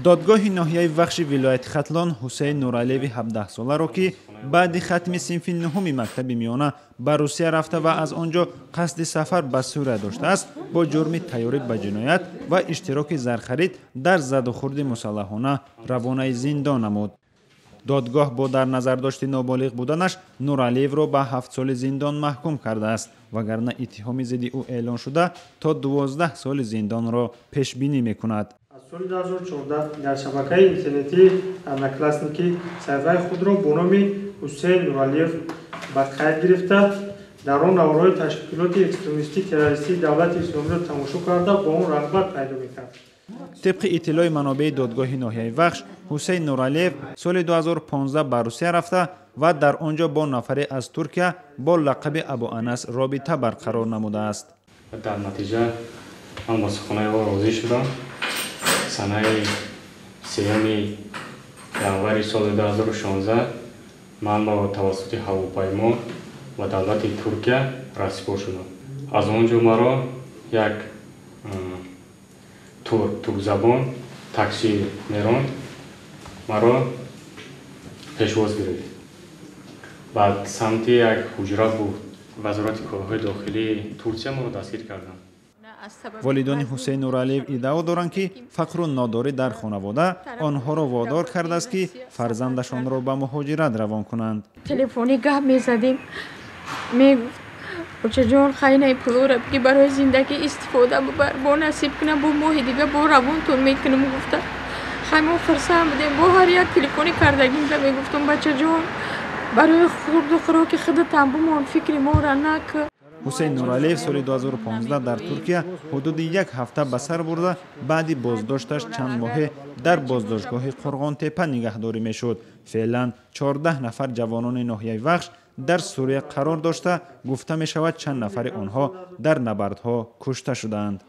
Додгоҳи ноҳияи Вахши вилояти Хатлон Ҳусейн Нуралиеви 17-соларо, ки баъди хатми синфи нуҳуми мактаби миёна ба Русия рафта ва аз он ҷо қасди сафар ба Сурия доштааст, бо ҷурми тайёрӣ ба ҷиноят ва иштироки зархарид дар задухӯрди мусаллаҳона равонаи зиндон намуд. Додгоҳ бо дар назардошти ноболиғ буданаш Нуралиевро ба 7 соли зиндон маҳкум кардааст, вагарна иттиҳоми зидди ӯ эълон шуда то 12 соли зиндонро пешбинӣ мекунад. Аз соли 2014 дар шабакаи интернетии Одноклассники саҳифаи худро бо номи Ҳусейн Нуралиев ба қайд гирифта, дар он наворҳои ташкилоти экстремистӣ террористии Давлати Исломиро тамошо карда, бо он рағбат пайдо мекард. Тибқи иттилои манобеи додгоҳи ноҳияи Вахш, Ҳусейн Нуралиев соли 2015 ба Русия рафта ва дар он ҷо бо нафаре аз Туркия бо лақаби Абу Анас робита барқарор намудааст. Дар натиҷа ман ба суханои ӯ розӣ шудам. Санаи 3 январи соли 2016 ман бо тавассути ҳавопаймо ба давлати Туркия расипор шудам. Аз он ҷо маро як туркзабон такси меронд, маро пешвоз гирифт. Баъд самти як ҳуҷра буд. Вазорати корҳои дохилии Турсия моро дастгир карданд. Волидони Ҳусейн Нуралиев иддао доранд, ки фақру нодорӣ дар хонавода онҳоро водор кардааст, ки фарзандашонро ба муҳоҷират равон кунанд. Телефонӣ гап мезадем, мегуфт: «Очаҷон, хайнаи пулора ки барои зиндагӣ истифода бубар, бо насиб кунам, бо моҳи дига бо равонтон мекунам», гуфта. Хай, мо хурсанд будем. Бо ҳар як телефони кардагимда мегуфтам: «Бачаҷон, барои хурду хӯроки худатам бумон, фикри моро накун». Ҳусейн Нуралиев соли 2015 дар Туркия ҳудуди як ҳафта ба сар бурда, баъди боздошташ чанд моҳе дар боздоштгоҳи Қурғонтепа нигаҳдорӣ мешуд. Феълан 14 нафар ҷавонони ноҳияи Вахш дар Сурия қарор дошта, гуфта мешавад, чанд нафари онҳо дар набардҳо кушта шудаанд.